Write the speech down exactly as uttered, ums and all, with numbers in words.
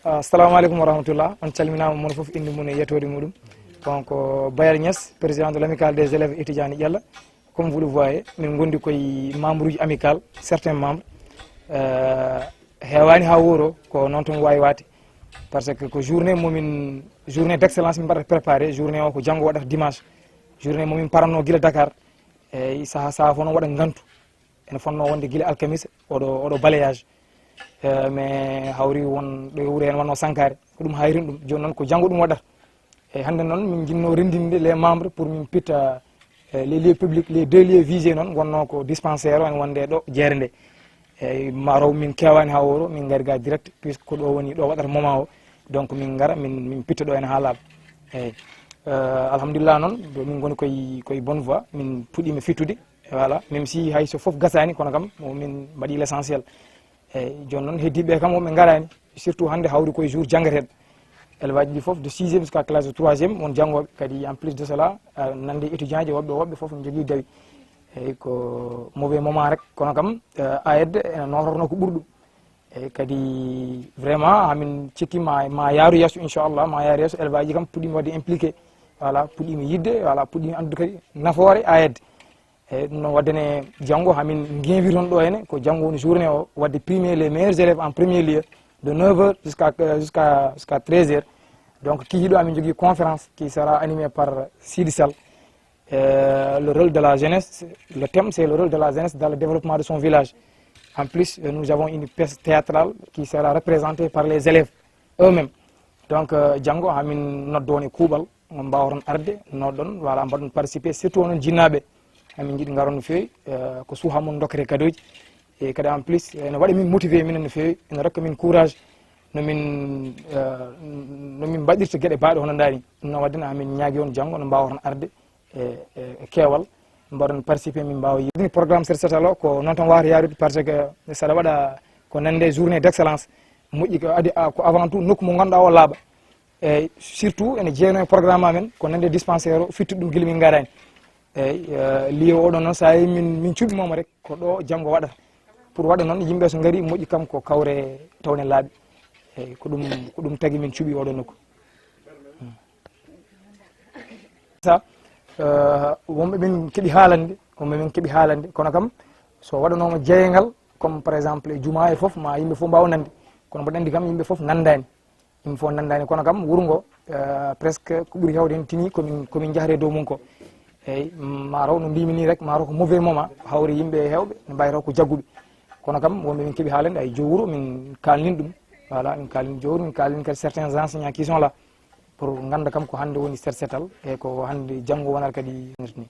Assalamu aleykum wa rahmatullah. On calminaama, mono fof innde mum e yettoode muɗum. Donc, Bayal Niass, président de l'amicale des élèves étudiants de Ƴella. Comme vous le voyez, min ngondi koye membre uji amicale, certains membres. Euh, heewaani haa wuuro, ko noon tan waawi waade. Par ce que ko journée momin, journée d'excellence min mbaɗata préparé. Journée o ko janngo waɗata dimanche. Journée momin paranno gila Dakar. Eyyi, saha saha fof noon waɗa ngantu. Ene fotnoo wonde gila alkamisa, oɗo, oɗo balayage. Eh, mais hawri won ɗo e wuro heen wonnoo sankaare. Ko ɗum hayrin ɗum. Jooni noon ko janngo ɗum waɗata. Eyyi, hannde noon min njinnoo renndinde les membres pour min pitta, eh, les lieux publics, les deux lieux visés noon wonnoo ko dispensaire o, ene wonde ɗo jeere nde. Eyyi, ma row min keewaani haa wuro, min ngari ga direct, puisque ko ɗo woni, ɗo waɗata moment o. Donc min ngara, min, min pitta ɗo heen haa laaɓa. Eyyi. Eh, alhamdulillah noon, ɗo min ngoni koye, koye bonne voie, min puɗɗiima fittude. Voilà, même si hay so fof gasaani, kono kam, o min mbaɗi l'essentiel. Eyyi, jooni noon, heddiiɓe kam, woɓɓe ngaraani. Surtout hannde hawri koye jour janngateeɗo. Élève aji ɗi fof, de sixième jusqu'à classe de troisième, won janngooɓe. Kadi, en plus de cela, eh, nande étudiant ji, woɓɓe, woɓɓe fof ne njogii dawi. Eyyi, ko mauvais moment rek, kono kam, eh, AED ene nootornoo ko ɓuri ɗum. Eyyi, kadi, vraiment, hamin cikki ma, ma yaaru yeeso, inchallah, ma yaaru yeeso, élève aji kam puɗɗiima waɗde impliqué. Voilà, puɗɗiima yiɗde, voilà, puɗɗiima anndude kadi nafoore AED. Eyyi, ɗum noon waɗde ne janngo hamin ngeewir toon ɗo henne, ko janngo woni journée o, waɗde premier les meilleurs élèves en premier lieu, de neuf heures jusqu'à, euh, jusqu'à, jusqu'à treize heures. Donc, kihiiɗo amin jogii conférence qui sera animée par Sidi Sall. Euh, le rôle de la jeunesse, le thème c'est le rôle de la jeunesse dans le développement de son village. En plus, euh, nous avons une pièce théâtrale qui sera représentée par les élèves eux-mêmes. Donc, euh, janngo hamin noddo on e kuuɓal, on mbaawa toon arde, noddon, voilà, mbaɗon participer, surtout onon jinnaaɓe. Hamin njiɗi ngaron no feewi, eh, ko suuha mon dokkete kadooji. E kadi en plus, ene waɗa min motivé minen no feewi, ene rokka min courage, no min, eh, no min mbaɗirta geɗe baaɗe hono ndaa ni. Ɗum noon waɗde ne hamin ñaagi on janngo no mbaawa toon arde e, e, e keewal, mbaɗon participer, min mbaawa yiide. Programme set setal o ko noon tan waawata yaarude, par ce que saɗa waɗa ko nande journée d'excellence, moƴƴi ko adi, a, ko avant tout nokku mo ngannduɗaa o laaɓa. Eyyi, surtout ene jeeyno e programme amen, ko nande dispensaire o, fittude ɗum gila min ngaraani. Eyyi, eh, lieu oɗon noon, so a yii min, min cuɓiima mo rek, ko ɗo janngo waɗata. Pour waɗa noon, yimɓe so ngari, moƴƴi kam ko kawre tawne laaɓi. Eyyi, ko ɗum, ko ɗum tagi min cuɓi oɗo nokku. Hmm. Sa, eh, wonɓe min keɓi haalande, wonɓe min keɓi haalande, kono kam, so waɗanooma jeeyngal, comme par exemple e jumaa e fof, ma yimɓe fof mbaawa nande. Kono mboɗo anndi kam, yimɓe fof nanndaani. Yimɓe fof nanndaani, kono kam wuro ngo, eh, presque ko ɓuri heewde heen tini komin, komin njahata e dow mum ko. Eyyi, ma taw no mbiymi ni rek, ma taw ko mauvais moment, hawri yimɓe heewɓe ne mbawi taw ko jagguɓe. Kono kam wonɓe min keɓi haalande, ay, joom wuro min kaalnin ɗum. Voilà, min kaalnin joom wuro, min kaalnin kadi certains enseignants qui sont là, pour ngannda kam ko hannde woni set setal, e ko hannde janngo wonata kadi ni.